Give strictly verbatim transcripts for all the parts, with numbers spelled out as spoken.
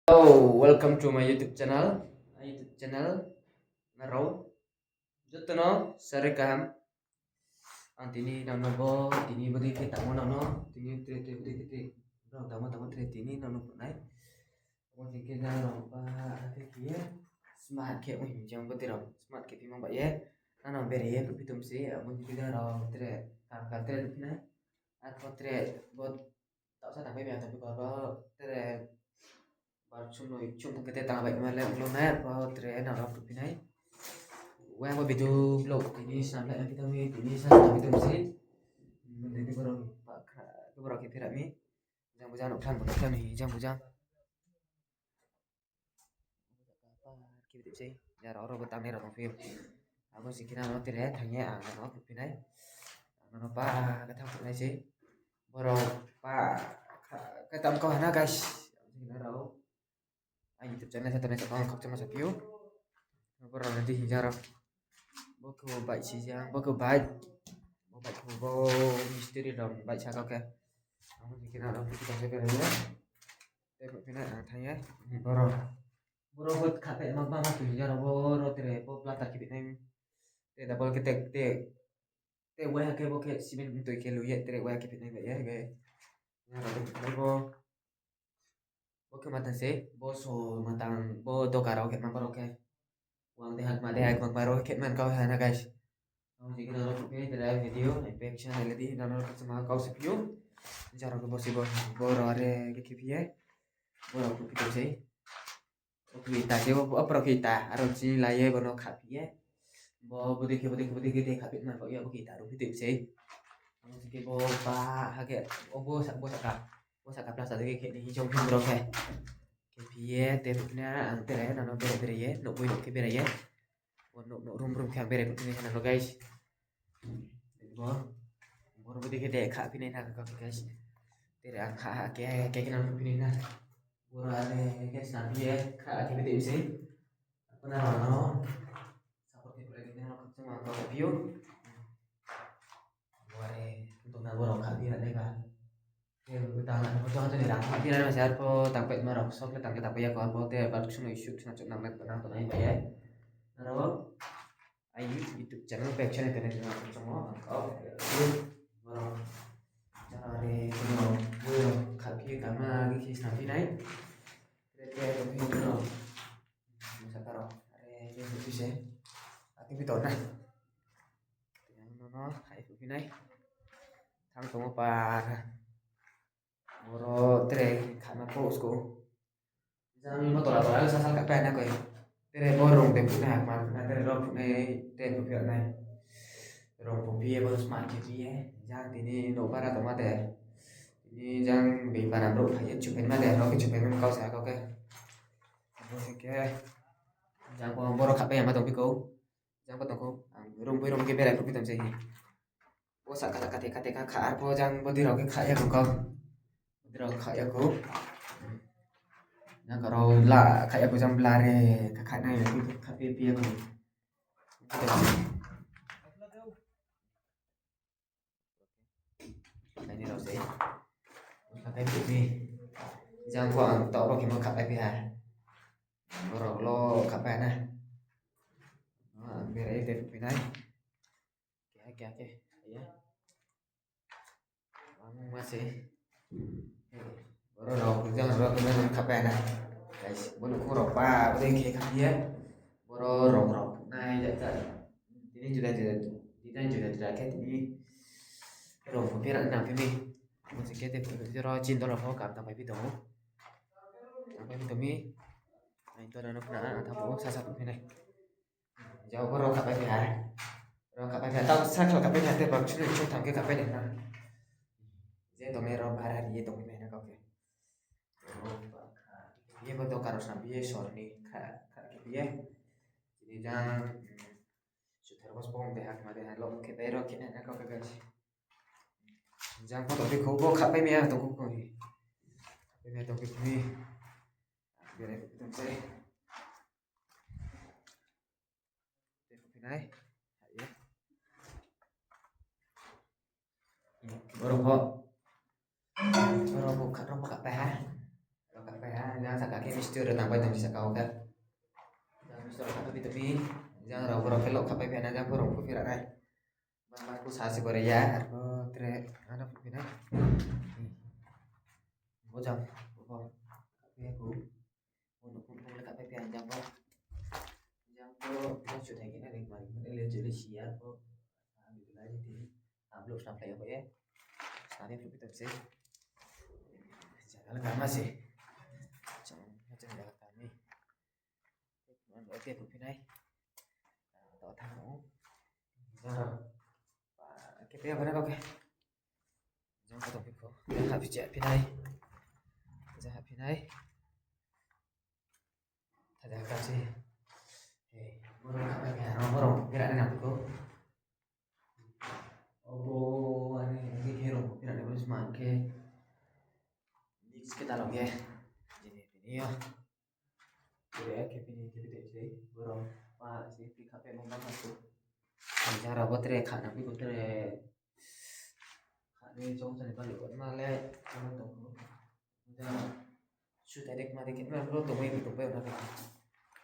Hello, welcome to my YouTube channel. My YouTube channel, nrao joto no sari kaham. Ang tini nang no bo, tini bodei khe tangmo nang no, tini tre tre bodei khe tre, rao tangmo tangmo tre tini nang no phnuh nai. Abo ni khe nang rao ba khe khe ye smart khe ong hing jang bodei rao smart khe phimang ba ye. Nang no bere ye phnuhphi tong se, abo ni khe nang rao tre, kang kang tre nuhphi nai. Arphuh tre bo taohsa tangpai mi, ang tangpai khe bo tre bar chung no chung tang khe tre tang bai ma le ong nai, arphuh tre nang rao phnuhphi nai. Wa bo video vlog tini snam lai phi tong mi, tini sa snam phi tong se. Tini borok pa kha, borok khe phira mi. Jang bujang no khan bo khan ni jang bujang. Khe bidi sei, ya rao rao bo tangnai rao tongphi ou. Abo se khe nang no tre thang ye ang no phnuhphi nai. Ang no pa khe thang phnuh nai sei. Borok pa khe tam kau ha na guys. Ang se khe nang rao ang YouTube channel sa tongnai sa tong khakchangma sa phi ou. Borok ni di hing jang rao. Bo khe bo bike sijang, bo khe bike. Bo bike khe bo mistiri rao bike sa kau khe. Abo se khe nang rao phnuhphi tong se bere ye. Tei phnuhphi nai ang thang ye. Borok. Borok bo kha khe ma ba ma tui jang rao borok tre bo plaster khe phinai. Te double khe te, te, te waiha khe bo khe cement tui khe lui ye tre waiha khe phinai bai ye khe. Nang rao bo khe bo. Bo khe ma tang se, bo so ma tang, bo doka rao khe ma borok khe. Wang de hak ma de hak ma borok khe man kau ha na guys. Ang se khe nang rao phnuhphi nai tre video, infection hai le di, nang rao khe ma kau se phi ou. Jang rao khe bo se bo, bo rao are khe khe phi ye. Borok phnuhphi tong sei. Bo khe ita khe, bo, bo, borok khe ita, aro chini lai ye, bono kha phi ye. Bo, bodei khe, bodei khe, bodei khe, de kha phi man kau ye, bo khe ita rao phi tong sei. Ang se khe bo ba, ha khe, o bo sa, bo saka, bo saka plaster de khe, khe ni jong phi borok khe. Khe phi ye, te phnuhphi na, ang tre, nang no bere bere ye, nouh boi nouh khe bere ye. Bo nouh, nouh room, room khe ang bere phnuhphi nai nang no guys. Bo, borok bodei khe de kha phi nai na kau khe guys. Tre ang kha, khe, khe, khe nang phnuhphi nai na. Borok are khe snam phi ye, kha khe bidi sei. Abo nang rao no support khe phlai di, nang rao khakchangma kau phi ou. Bo are, tongna borok kha phi nai ba. Khe tang na, bo to hatoni rang kha phi nai ma se arphuh tangpai ma rao sok le tang khe tangpai ya kho, arphuh te bar chung no issue chung no chung nang nai, nang tongnai bai ye. Aro Ai YouTube channel page channel tene tene ang chongo. Borok jara re borok kha phi kama khe snam phi nai. Re re rok phi borok. Masa taro. Are je phi se. Ati phi to na. Tini ang no no hai phi nai. Thang tongo par. Borok tre khana post ko. Jang motor abo sasa kha pai na koi. Tre bo rong de phunai, ma phunai, tre rong phunai, tre bo phunai. Rong bo phi ye, bo smart khe phi ye. Jang tini nouh bara tongma de. Tini jang bini bara brouh phai ye chupai ma de, rong khe chupai ma kau sa kau khe. Abo se khe. Jang bo borok kha pai ya ma tong phi kou. Jang bo tong kou, ang rung boi rung khe berai phruh phi tong se. Bo sa kha, kha, kha, kha, kha, arphuh jang bodi rok khe kha ya kou. Bodi rok kha ya kou. Jang kha rok la kha ya kou, jang blare kha, kha nai ya kou, kha pi, pi ya kou. Kaini rao se. Khapai phi ni. Jang bo ang taoh rao khe ma khapai phi ha. Borok lo khapai na. Ang berai te phi nai. Keha keha khe ya. Ang ma se. Borok rao jang rao khe ma khapai na. Guys, bo nukhung rao pa, bo dei khe kha ya. Borok rong rao nai ya ta. Tini juda juda, tini juda juda khe tini rong pho pera nang phi mi. Abo se khe te pho jora chin dola pho kam tang pai phi tongo. Tang pai phi tong mi. Ai to nang no khna ang tang pho sasa tong phi nai. Jao pho rong khapai phi ha. Rong khapai phi ha. Tao sa khal khapai phi ha te bak chini chini thang khe khapai nai na. Je tong nai rao bara ri ye tong phi nai na kau khe. Ye bo doka rao snam phi ye sor ni kha, kha khe phi ye. Tini jang, mm, suthar bos pong de ha, ma de ha, lok khe bai rao khe nai na kau khe guys. Jang pho tong phi khou bo khapai mi ya tong khou kho hi. Khapai mi ya tong phi khou ni. Berai tong se. Tei phinai. Hai ye. Borok pho. Borok pho kha, rok pho khapai ha. Rok khapai ha. Jang saka Khe misti rao tangpai tong sisa kau khe. Jang misti rao khapai pi tong mi. Jang rao borok khe lok khapai phi na, jang borok phu phi ra nai. Bang bang ku sa si bore ya, arphuh tre ano phu phi nai. Bo jang, bo. Khapai ku. Bo no phu phu le khapai phi jang bo. Jang bo, jang su thai khe na ring mari, le jole si ya bo. Ang di lai di. Ang blok snam khlai ya bo ye. Snam ya phu phi tong se. Jang le kama se. Jang, jang le kami. Oke, tongphi nai. Taoh thanng ou. Jang rao. Ba, khe phi ya bo na kau khe. Jang khe tongphi kho. Jang hahphi che phi nai. Jang hahphi nai. Thaja kha se. He, borok khapai phi ha, borok bera nai nang kho. Obo, ani, ani khe rong bera nai bo sma khe. Mix khe dalok ye. Jini, jini yo. Tre khe bini khe bini sei, borok pa sei, twi kha phaimo bangma se. Jang rao bo tre kha nang phi kho tre. Kha ni chong chani bali kotma le, ano tong kho. Jang su thai dek ma dek khe, ma bro tongbai, tongbai, ono khe.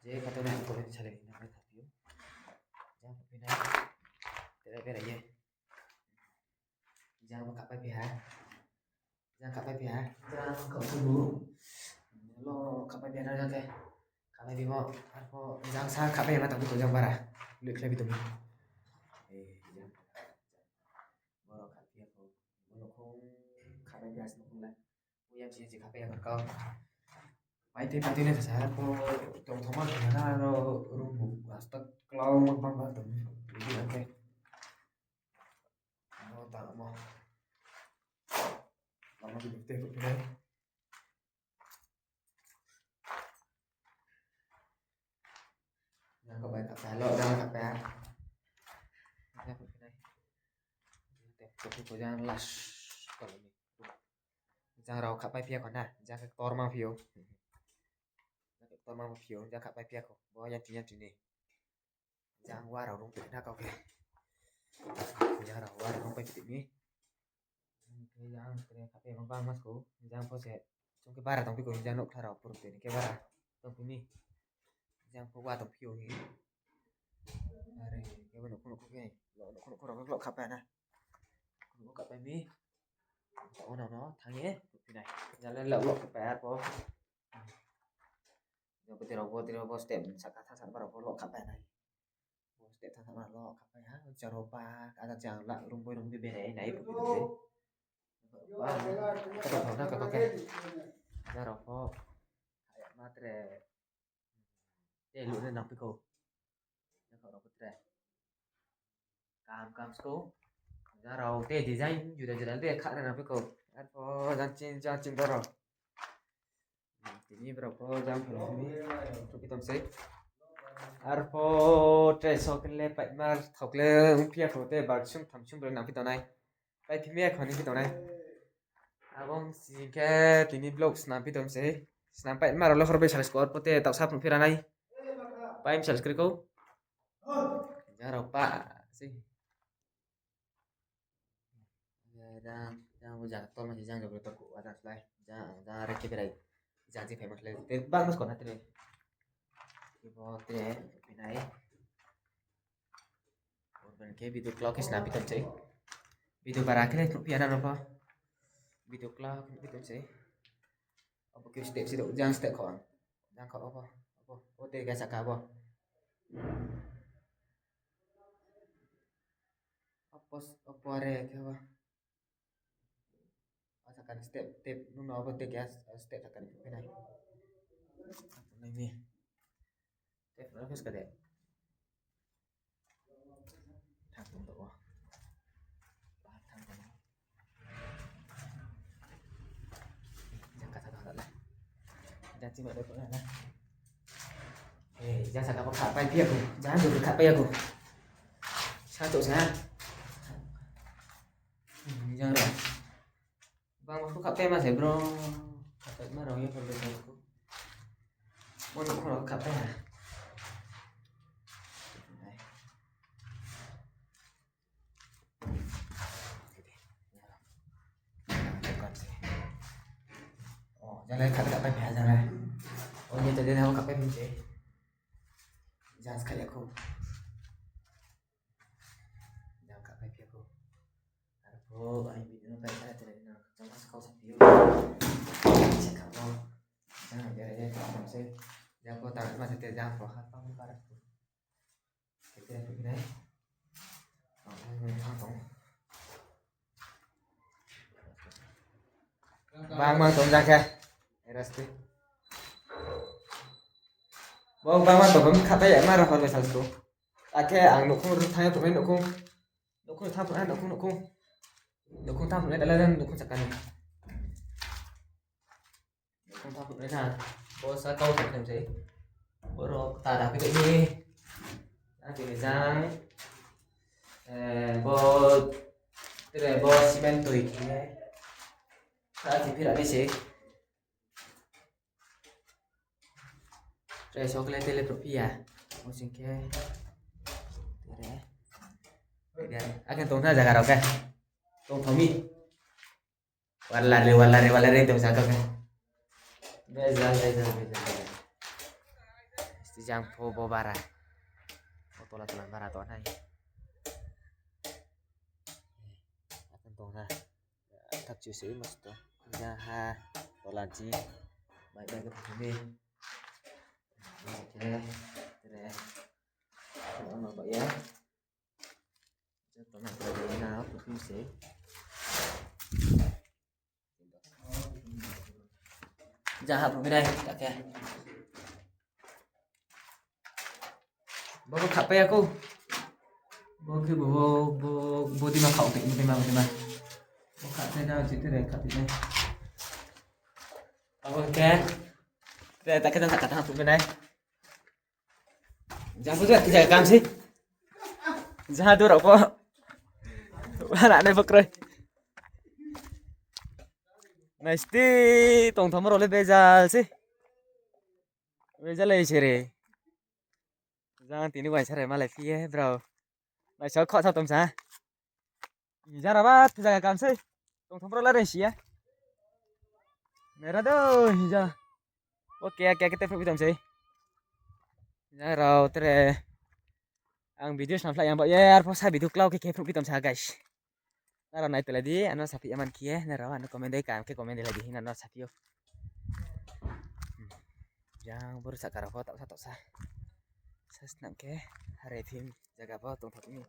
Je kha tong nai, comment salai na, kha phi ou. Jang kha phi nai. Tre bera ye. Jang bo khapai phi ha. Jang khapai phi ha. Jang khapai phi bu. Lo khapai phi ha na jang khe. Khapai phi mo. Arphuh jang sa khapai ma tong kho jang bara. Loi khlai phi tong. Eh, jang. Borok khapai phi ya kho. Borok kho khapai phi ha se nung la. Uya si si khapai ya kho kau. Pai tei pai tei le sa arphuh tong thoma khe na ro room bu asta klau ma bang ba tong. Ini ang khe. Mo ta mo. Lama di bukti bukti dai. Jang khapai khapai lo, jang khapai. Jang khapai nai. Jang khapai ko jang last kau ni. Jang rao khapai phi ya kho na, jang khe torma phi ou. Jang khe torma phi ou, jang khapai phi ya kho. Bo yang tini yang tini. Jang wa rao rung phi na kau khe. Jang rao wa rao rung pai phi ni. Khe jang tre khapai ma bangma se kho. Jang pho se. Chung khe bara tong phi kho, jang nouhkhla rao purung tini khe bara tong phi ni. Jang pho wa tong phi ou hi. Are, khe bo nouhkhong nouhkhong khe. Lo nouhkhong nouhkhong rao khe lo khapai na. Nouhkhong khapai mi. Ono no thanng ye phi nai. Jang le lo lo khapai arphuh. Jang pho tre rao bo, tre rao bo step saka tha saka rao bo lo khapai nai. Bo step tha tha ma lo khapai ha, jang rao ba, ada jang la, rung boi rung boi bere nai phu phi tong se. Ba, kata thao na kaka khe. Jang rao pho, ma tre, te lu ne nang phi kho. Jang rao pho tre. Kam kam sko. Jang rao te design juda juda te kha na nang phi kho. Arphuh jang chin, jang chin rao. Tini borok pho jang phano hwnwi thukhi tong sei. Arphuh tre sok le paima thok le wng phiya kho tei bak sung tham sung broi nang phi tongnai. Pai phi miya kho ni phi tongnai. Abo wng sing khe tini vlog snam phi tong sei. Snam paima rok le hor bai sal skor pote tak sa phung phira nai. Pai msal skri kho. Jang rok pa sei. Jang, jang bo jang tolma se jang jagre tor kuh wa jang slai. Jang, jang are khe berai. Jang se famous lai. Te bang mas kona tre. Ibo tre, pinai. Urban khe video klau khe snam phi tong sei. Video bara khe le thuk phi ana no pho. Video klau khe thuk phi tong sei. Abo khe step si do, jang step kho ang. Jang kho abo, abo, abo te ga saka abo. Opo, opo are khe ba. O sakani step, step, nung no obo te gas, step sakani phainai. Nai ni. Step no phis ka de. Thang tong do. Ba thang tong. Jang kata do le. Jang chima do na. Eh, jang saka bo kha pai phi ya ko. Jang do kha pai ya ko. Sa to sa. Hmm, jang ro. Bang ko kha pai ma se bro. Kha pai ma ro ye ko le ko. Mo no ko kha pai ha. Oh, jang le kha pai phi ha jang le. O ni tadi na khapai phi se. Jang kha ya khou. Jang khapai phi ya khou. Arphuh aini video no kaisa tele no jang mas kau sa phi ou. Se kha ou. Jang bere ye kha se. Jang pho tang ma se te jang pho ha tang para. Bangma tong jang khe. Erasti. Bo bangma tong khe khapai ya ma rao hor bai sal sku. Akhe ang nukhung ru thang ya tongnai nukhung. Nukhung thang tongnai nukhung nukhung. Nukhung thang tongnai dala dan nukhung chakani. Nukhung thang tongnai na. Bo sa kau thang thang se. Bo ro ta da phi ni. Ang tini jang. Eh, bo, tere bo cement tui khe. Sa ti phira ni se. Tere chocolate tele pro phi ya. Mo sing khe. Tere. Akhon tong tha jaga rao khe. Tong thao mi. Walare, walare, walare, tong sa kau khe. Bejal, bejal, bejal, bejal. Sti jang pho bo bara. Bo tola, tola bara tongnai. Akhon tong ha. Thak chu se mas to. Jang ha. Tola chi. Bai, bai, bai, bai. Oke. Tere. Ano ba ya. Joto no pura na, pura se. Jang ha pura nai, tak ya. Bo khapai ya khou. Bo khe bo, bo, bo dima khau te, bo dima, bo dima. Bo khapai na, chite re khapai na. Oke. Te, tak ya, tak ya, pura nai. Jang pho jang, jang kam se. Jang ha du rao pho. Wana nai pho kroi. Nai sti tong thamo rao le bejal se. Bejal le se re. Jang tini uaingsa re malai phi ye brao. Nai sa kho sa tong sa. Jara ba tu jaga kam se. Tong thong pro la re si ya. Nai ra do, ja. Oke, oke, oke, te phruh pi tong se. Ja rao tere. Ang video snam phlai yang ba ye, arpho sa video klau khe khe phruh pi tong sa, guys. Nrao nai tele di, ano saphi ya man khe, nrao ano comment dei kam khe comment dei lai di hing ano saphi ou. Jang boro sahka rao pho taohsa taohsa. Sa snam khe, hare phim jaga pho tong thao mi.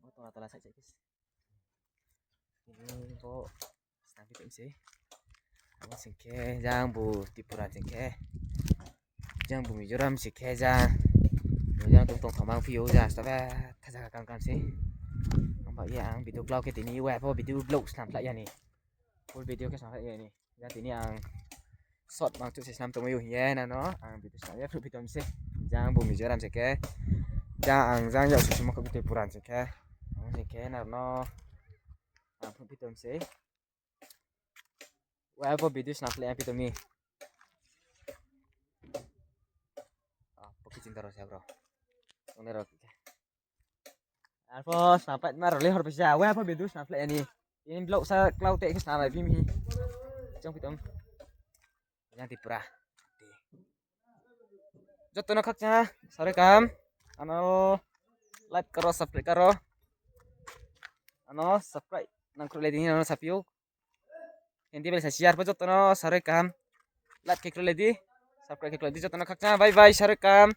Bo tong la tola sa chai khe. Bo snam khe tong se. Abo sing khe jang bu Tripura sing khe. Jang bu Mizoram sing khe jang. Mizoram tong tong thao mang phi ou jang, stabe tha jaga kam kam se. Ang ba ye ang video klau khe tini wa pho video vlog snam phlai ya ni. Full video khe snam phlai ya ni. Jang tini ang short mang chu se snam tongmai ou hing ye nano ang video snam ye phruh phi tong se. Jang bu Mizoram sing khe. Jang ang jang yag susu ma khe Tripura sing khe. Ang sing khe nano ang phruh phi tong se. Wa pho video snam phlai ya phi tong mi. Ah, pokhe chinta rao se bro. Tongnai rao khe. Arpho snam phlai ma rao le hor pisa, wa pho video snam phlai ya ni. Tini vlog sa klau te khe snam bai phi mi. Chong phi tong. Jang Tripura. Joto no khakchang ha, saroi kaham. Ano like karo, subscribe karo. Ano subscribe nang khruh lai di hing ano saphi ou. Hindi bai sa share pho joto no saroi kaham. Like khe khruh lai di, subscribe khe khruh lai di, joto no khakchang ha, bye bye, saroi kaham.